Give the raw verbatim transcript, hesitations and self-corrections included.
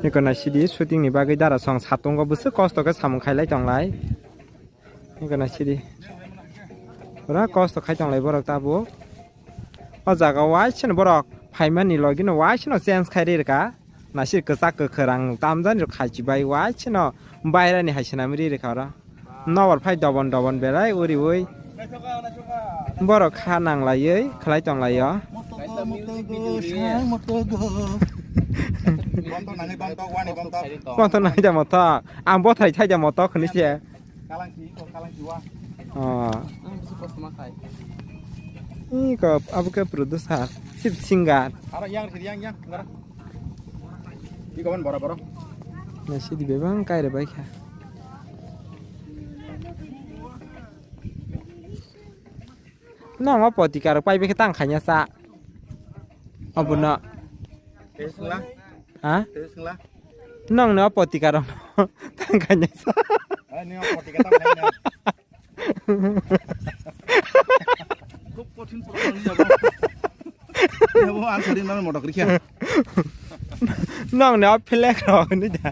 Eko naisidi shooting ni bagwi dara song satungo bwswk kosto khe samung khailai tonglai. Eko naisidi. Pura kosto khai tonglai borok tabuk. O jaga waisano borok phaimani logino waisano change khai ri rwkha. Naisidi kwchak kwkhwrang tamjani rok khaichi bai waisano bairani hai swnamwi ri rwkha oro. Nokbar phai dobon dobon belai uriui borok kha nanglaiui khlai tonglaio. Bonthok nang ja mothok. Ang bothai thai ja mothok hwnwi se. Oh. Iko abo khe producer, chief singer. Naisidi bebak kaira bai kha. Nang o potika rok pai bai khe tang khaina cha. Abono. Ha? Nang no potika rok tang khaina cha. Khub kothin proshno ni jabo. Jabo ang sari nang motok rikha. Nang no phelek rok ni da.